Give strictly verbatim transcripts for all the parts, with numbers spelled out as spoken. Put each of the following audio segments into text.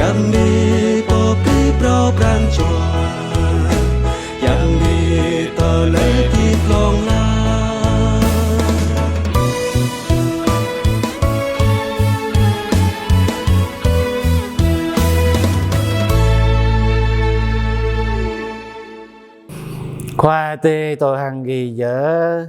Yang ni pô pơpŭ pran jua, yang ni tơlơi pơpŭ hlŏng lar. Khua tê tô hăng gih yơh.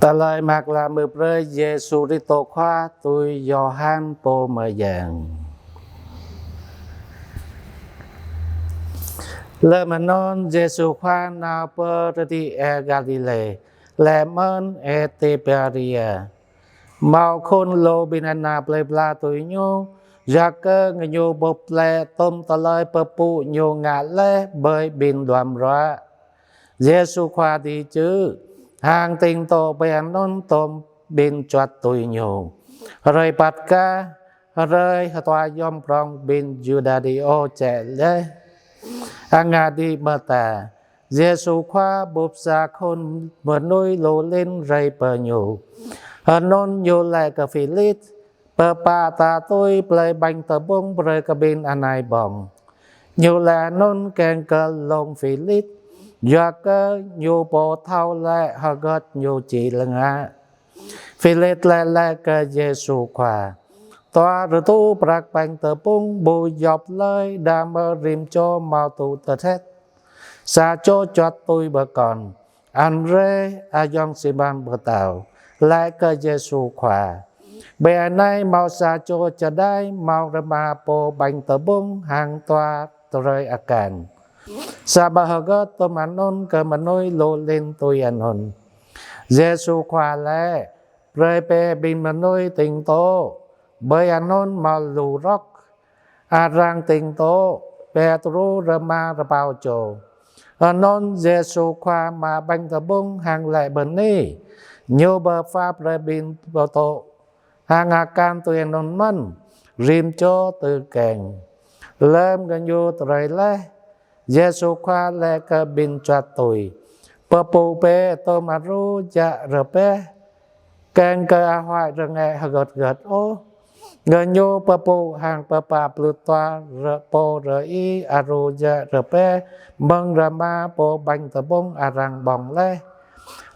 Tơlơi mơak klă mơ̆ng brơi Yêsu Kristô Khua tui Yôhan pô mơyang. Lơm anŭn Yêsu Khua nao pơ rơdĭ ĕ Galilê, lĕ mơ̆n ĕ Tiberia. Hmâo khul lô ƀing ană plơi pla tui ñu, yua kơ gơñu bưp lĕ tôm tơlơi pơpŭ ñu ngă laih ƀơi ƀing duăm ruă. Yêsu Khua đĭ čư̆, hăng tĭng tŏ ƀơi anŭn tôm ƀing čuăt tui ñu. Hrơi Paskha, hrơi hơtua yom prong ƀing Yuđa đĭ ôh čĕ laih. Hăng ngă đĭ mơta, Yêsu Khua bưp sa khul mơnuih lu lin rai pơ ñu. Hơnŭn ñu laĭ kơ Philip, pơpă ta tui plơi ƀañ tơƀŭng brơi kơ ƀing anai ƀơ̆ng. Ñu laĭ anŭn kiăng kơ lông Philip, yua kơ ñu pô thâo laĭ hơgĕt ñu či lăng ngă. Philip laĭ laĭ kơ Yêsu Khua: Dua rơtuh prăk ƀañ tơƀŭng ƀu djŏp lơi đah mơ̆ rĭm čô hmâo tŭ tơtĕt. Sa čô čuăt tui pơkŏn, Anrê, ayŏng Simon Pêtrô, laĭ kơ Yêsu Khua: Ƀơi anai hmâo sa čô čơđai hmâo rơma pô ƀañ tơƀŭng hăng dua drơi akan. Samơ̆ hơgĕt tôm anŭn kơ mơnuih lu lin tui anŭn? Yêsu Khua laĭ: Brơi bĕ ƀing mơnuih tĭng tŏ. Ƀơi anŭn hmâo lu rŏk. Arăng tĭng tŏ, Pêtrô rơma rơbâo čô. Anŭn Yêsu Khua mă ƀañ tơƀŭng hăng laĭ bơni. Ñu pơpha brơi ƀing pơtŏ. Hăng akan tui anŭn mơ̆n, rĭm čô tŭ kiăng. Lơm gơñu drơi laih, Yêsu Khua laĭ kơ ƀing čuăt tui: Pơpŭ bĕ tôm aru jak rơbeh, kiăng kơ ahuăi rơngiă hơgĕt hơgĕt ôh. Gơñu pơpŭ hăng pơpă pluh dua rơ-, pô rơ-i aru jak rơbeh mơ̆ng rơma pô ƀañ tơƀŭng arăng ƀơ̆ng laih.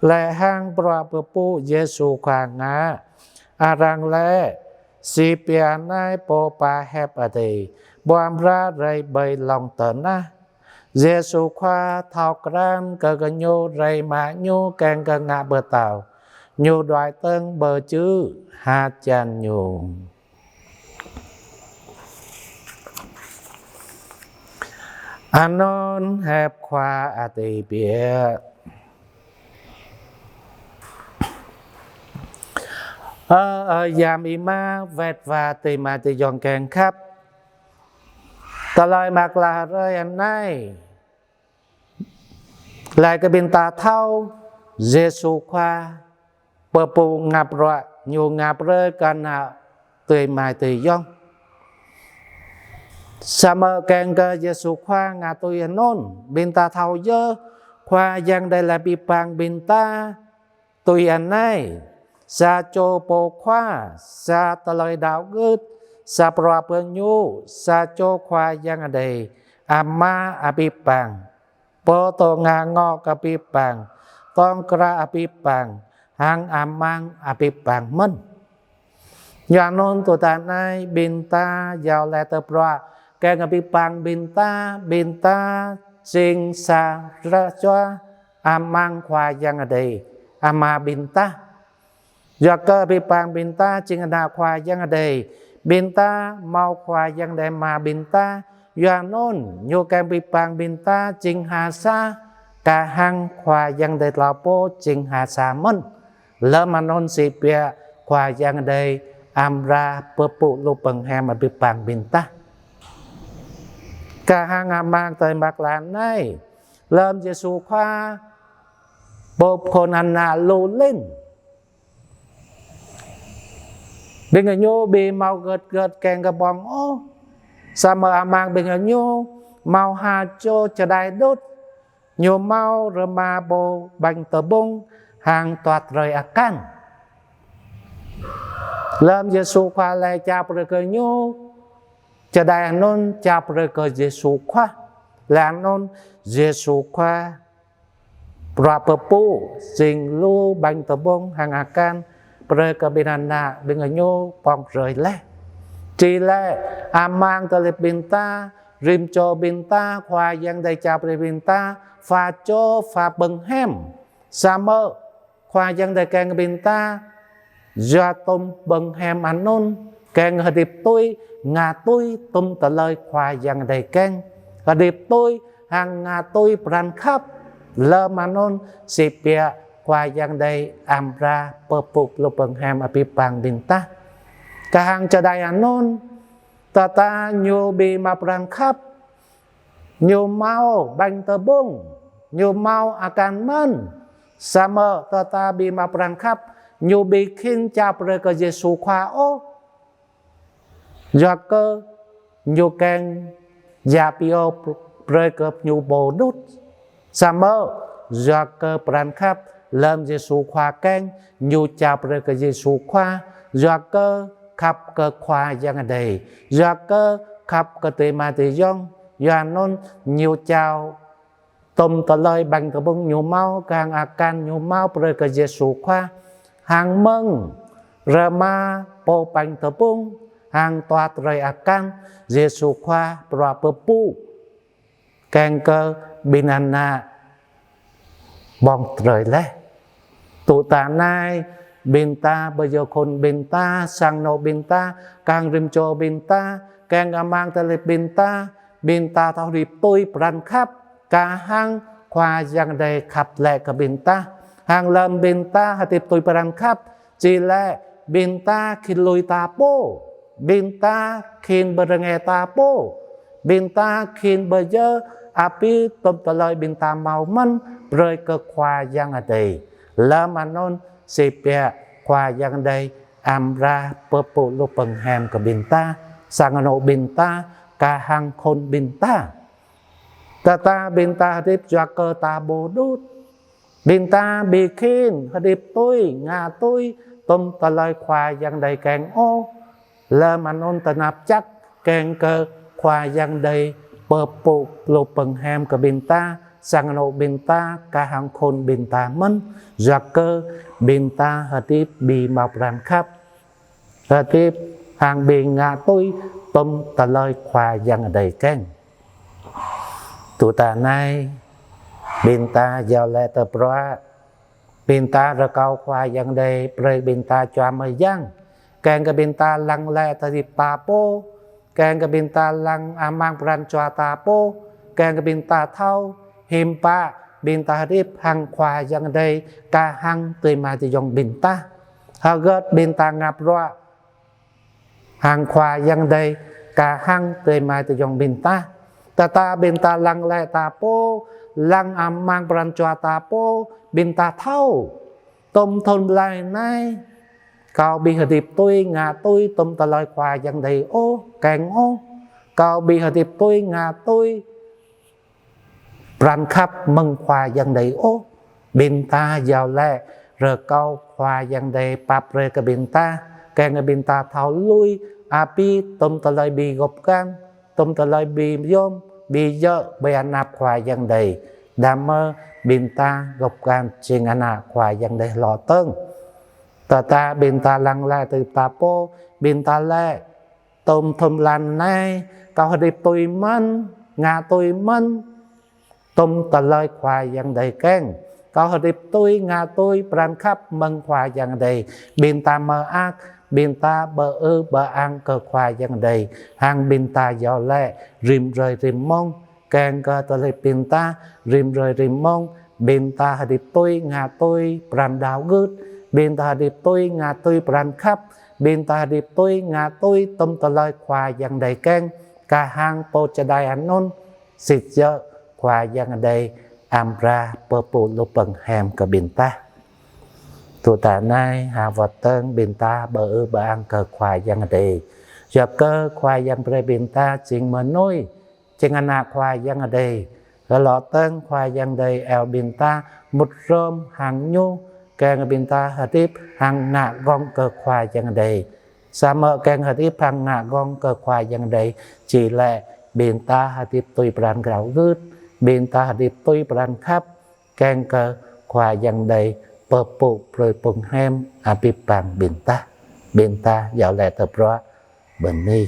Laih hăng bruă pơpŭ Yêsu Khua ngă, arăng laĭ: Sĭt biă anai pô pơhiăp Adai, ƀu amra rai ƀơi lŏn tơnah. Yêsu Khua thâo krăn kơ gơñu rai mă ñu kiăng kơ ngă pơtao, ñu đuaĭ dơ̆ng pơ čư̆ hơjăn ñu. Anŭn hiăp Khua Adai biă. Ơ, ơ, yam ih ma wĕt wa tơmai tơyŏng kiăng khăp. Tơlơi mơak klă hrơi anai laĭ kơ ƀing ta thâo Yêsu Khua pơpŭ ngă bruă ñu ngă brơi kơ ană tơmai tơyŏng. Samơ̆ kiăng kơ Yêsu Khua ngă tui anŭn, ƀing ta thâo yơh Khua Yang Adai laĭ abih bang ƀing ta tui anai: Sa čô pô khua, sa tơlơi đaŏ gưt, sa bruă pơñu, sa čô Khua Yang Adai, Ama abih bang. Pô dŏ ngă ngŏ kơ abih bang, tŏng krah abih bang, hăng amăng abih bang mơ̆n. Yua anŭn tui anai ƀing ta iâu laĭ tơpruă, kiăng kơ abih bang ƀing ta, ƀing ta jing sa čô amăng Khua Yang Adai, Ama ƀing ta. Yua kơ abih bang ƀing ta jing ană Khua Yang Adai, ƀing ta hmâo Khua Yang Adai Ama ƀing ta, yua anŭn ñu kiăng abih bang ƀing ta jing ha sa, kar hăng Khua Yang Adai tlâo pô jing ha sa mơ̆n. Lơm anŭn sĭt biă Khua Yang Adai amra pơpŭ lu pơnghem abih bang ƀing ta. Kar hăng amăng tơlơi mơak klă anai, lơm Yêsu Khua bưp khul ană lu lin, ƀing gơñu ƀu hmâo hơgĕt hơgĕt kiăng kơ ƀơ̆ng ôh. Samơ̆ amăng ƀing gơñu hmâo ha čô čơđai đôč, ñu hmâo rơma pô ƀañ tơƀŭng hăng dua drơi akan. Lơm Yêsu Khua laĭ čap brơi kơ ñu, Čơđai anŭn čao brơi kơ Yêsu Khua. Laih anŭn Yêsu Khua bruă pơpŭ jing lu ƀañ tơƀŭng hăng akan brơi kơ ƀing ană ƀing gơñu pŏng brơi laih. Či lĕ amăng tơlơi ƀing ta, rĭm čô ƀing ta, Khua Yang Adai čao brơi ƀing ta, pha čô, pha bơnghăm. Samơ̆ Khua Yang Adai kiăng ƀing ta, yua tơm bơnghăm anŭn, kiăng hơdip tui, ngă tui tơm tơlơi Khua Yang Adai kiăng. Hơdip tui hăng ngă tui pran khăp. Lơm anŭn sĭt biă Khua Yang Adai amra pơpŭ lu bơnghăm abih bang ƀing ta. Kah hăng čơđai anŭn, tơdah ñu ƀu hmâo pran khăp, ñu hmâo ƀañ tơƀŭng, ñu hmâo akan mơ̆n. Samơ̆ tơdah ƀu hmâo pran khăp, ñu ƀu khĭn čao brơi kơ Yêsu Khua ôh. Yua kơ ñu kiăng djă pioh brơi kơ ñu pô đôč. Samơ̆ yua kơ pran khăp lơm Yêsu Khua kiăng, ñu čao brơi kơ Yêsu Khua, yua kơ khăp kơ Khua Yang Adai, yua kơ khăp kơ adơi amai adơi ayŏng, yua anŭn ñu čao tơm tơlơi ƀañ tơƀŭng ñu hmâo, kah hăng akan ñu hmâo brơi kơ Yêsu Khua. Hăng mơ̆ng rơma pô ƀañ tơƀŭng, hăng dua drơi akan, Yêsu Khua bruă pơpŭ kiăng kơ ƀing ană pŏng brơi laih. Tŭ ta anai, ƀing ta, ƀơi yơh khul ƀing ta, sang anŏ ƀing ta, kah hăng rĭm čô ƀing ta, kiăng amăng tơlơi ƀing ta, ƀing ta thâo hơdip tui pran khăp, kah hăng Khua Yang Adai khăp lĕ kơ ƀing ta. Hăng lơm ƀing ta hơdip tui pran khăp, či lĕ ƀing ta khĭn lui ta pô, ƀing ta khĭn pơrơngai ta pô, ƀing ta khĭn pơyơr abih tơm tơlơi ƀing ta hmâo mơ̆n brơi kơ Khua Yang Adai. Lơm anŭn sĭt biă Khua Yang Adai amra pơpŭ lu bơnghăm kơ ƀing ta, sang anŏ ƀing ta, kah hăng khul ƀing ta. Tơdah ƀing ta hơdip yua kơ ta pô đôč, ƀing ta ƀu khĭn hơdip tui, ngă tui tơm tơlơi Khua Yang Adai kiăng ôh, lơm anŭn tơnap čăk kiăng kơ Khua Yang Adai pơpŭ lu bơnghăm kơ ƀing ta, sang anŏ ƀing ta, kah hăng khul ƀing ta mơ̆n, yua kơ ƀing ta hơdip ƀu hmâo pran khăp, hơdip hăng ƀu ngă tui tơm tơlơi Khua Yang Adai kiăng. Tŭ ta anai, ƀing ta iâu laĭ tơpruă, ƀing ta rơkâo Khua Yang Adai brơi ƀing ta čuă mơyang, kiăng kơ ƀing ta lăng lĕ tơlơi hơdip ta pô, kiăng kơ ƀing ta lăng amăng pran jua ta pô, kiăng kơ ƀing ta thâo hiư̆m pă ƀing ta hơdip hăng Khua Yang Adai, kah hăng adơi amai adơi ayŏng ƀing ta. Hơgĕt ƀing ta ngă bruă hăng Khua Yang Adai, kah hăng adơi amai adơi ayŏng ƀing ta. Tơdah ƀing ta lăng lĕ ta pô, lăng amăng pran jua ta pô, ƀing ta thâo, tơm thŭn blan anai, kâo ƀu hơdip tui, ngă tui tơm tơlơi Khua Yang Adai ôh, kiăng ôh. Kâo ƀu hơdip tui, ngă tui pran khăp mơ̆ng Khua Yang Adai ôh. Ƀing ta iâu laĭ rơkâo Khua Yang Adai pap brơi kơ ƀing ta, kiăng kơ ƀing ta thâo lui abih tơm tơlơi ƀu gŏp gan, tơm tơlơi ƀu yôm, ƀu djơ̆ ƀơi anăp Khua Yang Adai. Đah mơ̆ ƀing ta gŏp gan jing ană Khua Yang Adai hloh dơ̆ng. Tơdah ƀing ta lăng lĕ tơlơi hơdip ta pô, ƀing ta laĭ, tơm thŭn blan anai, kâo hơdip tui mơ̆n, ngă tui mơ̆n tơm tơlơi Khua Yang Adai kiăng. Kâo hơdip tui, ngă tui pran khăp mơ̆ng Khua Yang Adai. Ƀing ta mơak, ƀing ta pơư pơang kơ Khua Yang Adai. Hăng ƀing ta iâu laĭ rĭm hrơi rĭm mông, kiăng kơ tơlơi ƀing ta rĭm hrơi rĭm mông, ƀing ta hơdip tui, ngă tui pran đaŏ gưt, ƀing ta hơdip tui, ngă tui pran khăp, ƀing ta hơdip tui, ngă tui tơm tơlơi Khua Yang Adai kiăng, kah hăng pô čơđai anŭn, sĭt yơh Khua Yang Adai amra pơpŭ lu bơnghăm kơ ƀing ta. Tŭ ta anai, ha wơ̆t dơ̆ng ƀing ta pơư pơang kơ Khua Yang Adai. Yua kơ Khua Yang brơi ƀing ta jing mơnuih, jing ană Khua Yang Adai. Hloh dơ̆ng Khua Yang Adai iâu ƀing ta mŭt hrŏm hăng Ñu, kiăng ƀing ta hơdip hăng ngă gơ̆ng kơ Khua Yang Adai. Samơ̆ kiăng hơdip hăng ngă gơ̆ng kơ Khua Yang Adai či lĕ ƀing ta hơdip tui pran krao gưt, ƀing ta hơdip tui pran khăp, kiăng kơ Khua Yang Adai pơpŭ brơi pơ̆ng hiam abih bang ƀing ta. Ƀing ta iâu laĭ tơpruă bơni.